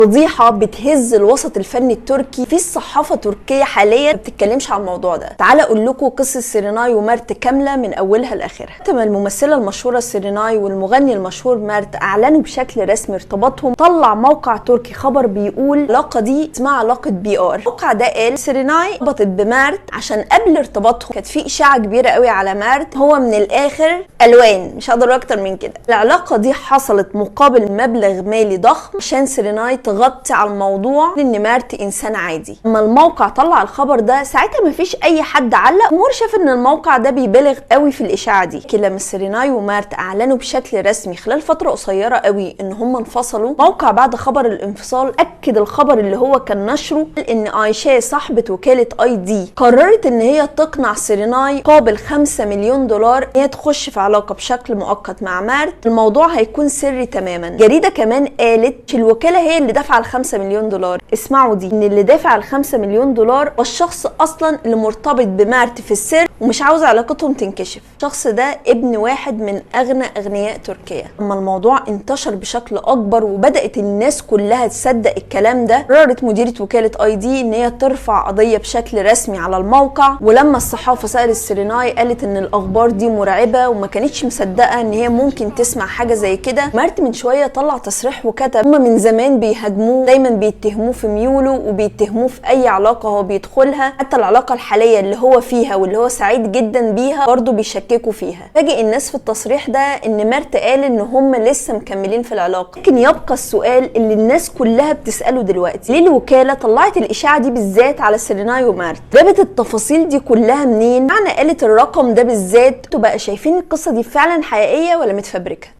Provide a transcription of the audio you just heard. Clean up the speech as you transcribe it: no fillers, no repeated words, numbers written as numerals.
فضيحة بتهز الوسط الفني التركي. في الصحافة التركية حاليا ما بتتكلمش عن الموضوع ده. تعال اقول لكم قصة سيريناي ومارت كاملة من اولها لاخرها. لما الممثلة المشهورة سيريناي والمغني المشهور مارت اعلنوا بشكل رسمي ارتباطهم، طلع موقع تركي خبر بيقول العلاقة دي اسمها علاقة PR. الموقع ده قال سيريناي ارتبطت بمارت عشان قبل ارتباطهم كانت في اشاعة كبيرة قوي على مارت، هو من الاخر الوان، مش هقدر اكتر من كده. العلاقة دي حصلت مقابل مبلغ مالي ضخم عشان سيريناي تغطي على الموضوع ان مارت انسان عادي. لما الموقع طلع الخبر ده ساعتها مفيش اي حد علق، الجمهور شاف ان الموقع ده بيبالغ قوي في الاشاعة دي. لكن لما سيريناي ومارت اعلنوا بشكل رسمي خلال فترة قصيرة قوي ان هم انفصلوا، موقع بعد خبر الانفصال اكد الخبر اللي هو كان نشره ان ايشا صاحبه وكالة اي دي قررت ان هي تقنع سيريناي قابل 5 مليون دولار ان هي تخش في علاقة بشكل مؤقت مع مارت، الموضوع هيكون سري تماما. جريدة كمان قالت الوكالة هي اللي دافعه ال 5 مليون دولار. اسمعوا دي، ان اللي دافع ال 5 مليون دولار هو الشخص اصلا اللي مرتبط بمارت في السر ومش عاوز علاقتهم تنكشف. الشخص ده ابن واحد من اغنى اغنياء تركيا. لما الموضوع انتشر بشكل اكبر وبدات الناس كلها تصدق الكلام ده، قررت مديره وكالة اي دي ان هي ترفع قضية بشكل رسمي على الموقع. ولما الصحافة سالت سيريناي قالت ان الاخبار دي مرعبة وما كانتش مصدقه ان هي ممكن تسمع حاجة زي كده. مارت من شوية طلع تصريح وكتب هما من زمان بيهاجموه، دايما بيتهموه في ميوله وبيتهموه في اي علاقة هو بيدخلها، حتى العلاقة الحالية اللي هو فيها واللي هو سعيد جدا بيها برضه بيشككوا فيها. فاجئ الناس في التصريح ده ان مارت قال ان هم لسه مكملين في العلاقة. لكن يبقى السؤال اللي الناس كلها بتساله دلوقتي، ليه الوكالة طلعت الاشاعة دي بالذات على سيريناي ومارت؟ جابت التفاصيل دي كلها منين؟ معنى قالت الرقم ده بالذات؟ تبقى شايفين القصة دي فعلا حقيقية ولا متفبركه؟